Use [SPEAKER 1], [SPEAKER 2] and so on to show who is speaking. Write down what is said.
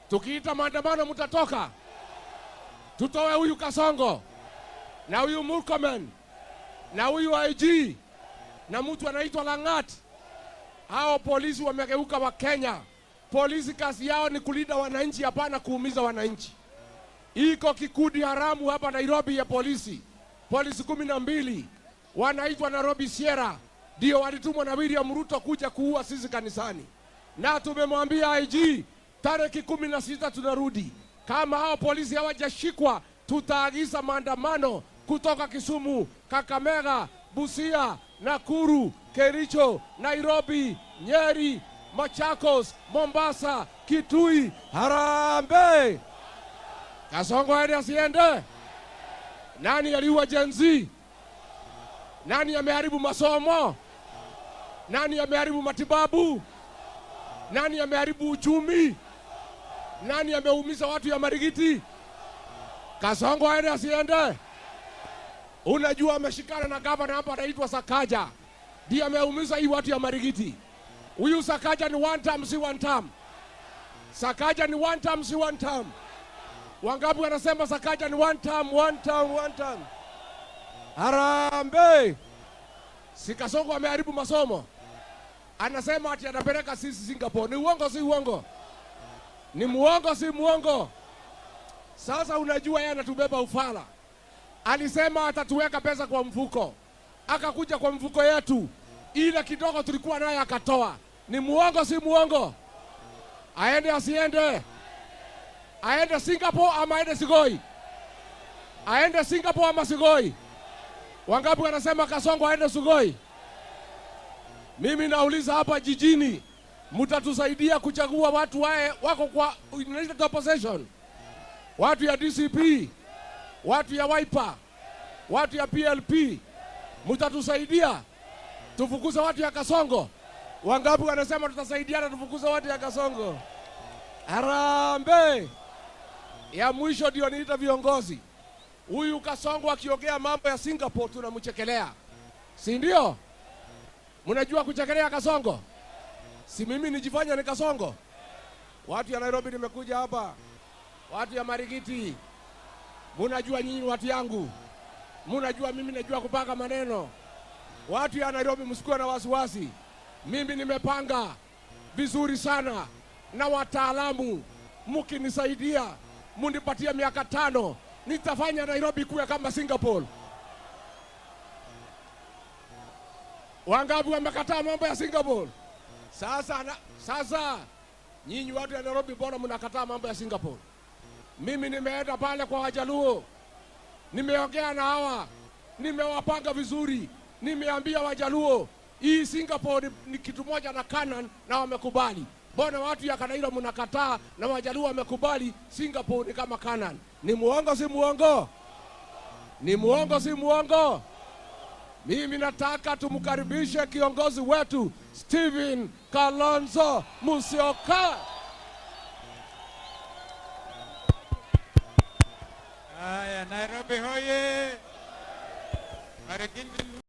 [SPEAKER 1] Tukiita maandamano mtatoka? Tutoe huyu Kasongo na huyu Murkomen na huyu IG na mtu anaitwa Langat. Hao polisi wamegeuka wa Kenya. Polisi kazi yao ni kulinda wananchi, hapana kuumiza wananchi. Iko kikundi haramu hapa Nairobi ya polisi, polisi 12 wanaitwa Nairobi Sierra, ndio walitumwa na William Ruto kuja kuua sisi kanisani, na tumemwambia IG tariki 16 tunarudi. Kama hao polisi hawajashikwa, tutaagiza maandamano kutoka Kisumu, Kakamega, Busia, Nakuru, Kericho, Nairobi, Nyeri, Machakos, Mombasa, Kitui. Harambee! Kasongo aende asiende? Nani aliua Gen Z? Nani ameharibu masomo? Nani ameharibu matibabu? Nani ameharibu uchumi? Nani ameumiza watu ya Marigiti? Kasongo aende asiende? Unajua ameshikana na gavana hapa anaitwa Sakaja, ndiye ameumiza hii watu ya Marigiti. Huyu Sakaja ni one term, si one term. Sakaja ni one term, si one term. Wangapi wanasema Sakaja ni one term, one term, one term? Harambee! Si Kasongo ameharibu masomo, anasema ati anapeleka sisi Singapore. Ni uongo, si uongo? Ni muongo, si muongo? Sasa unajua yeye anatubeba ufala. Alisema atatuweka pesa kwa mfuko, akakuja kwa mfuko yetu, ile kidogo tulikuwa naye akatoa. Ni muongo, si muongo? Aende asiende? Aende Singapore ama aende Sigoi? Aende Singapore ama Sigoi? Wangapi wanasema Kasongo aende Sugoi? Mimi nauliza hapa jijini, mtatusaidia kuchagua watu wae wako kwa united opposition, watu ya DCP, watu ya Wiper, watu ya PLP, mtatusaidia tufukuze watu ya Kasongo? Wangapi wanasema tutasaidiana tufukuze watu ya Kasongo? Harambee! Ya mwisho ndio niita viongozi. Huyu Kasongo akiongea mambo ya Singapore tunamchekelea, si ndio? Mnajua kuchekelea Kasongo? Si mimi nijifanya ni Kasongo? Watu ya Nairobi nimekuja hapa, watu ya Marigiti, munajua nyinyi watu yangu, munajua mimi najua kupanga maneno. Watu ya Nairobi msikuwe na wasiwasi, mimi nimepanga vizuri sana na wataalamu, mkinisaidia munipatie miaka 5, nitafanya Nairobi kuwe kama Singapore. Wangapi wamekataa mambo ya Singapore? Sasa, sasa nyinyi watu ya Nairobi, mbona mnakataa mambo ya Singapore? Mimi nimeenda pale kwa Wajaluo, nimeongea na hawa, nimewapanga vizuri, nimeambia Wajaluo hii Singapore ni kitu moja na Canaan, na wamekubali. Mbona watu ya Kanairo mnakataa na Wajaluo wamekubali Singapore ni kama Canaan? Ni muongo si muongo? Ni muongo si muongo? Mimi nataka tumkaribishe kiongozi wetu Stephen Kalonzo Musyoka.
[SPEAKER 2] Haya, Nairobi hoye! Marigiti.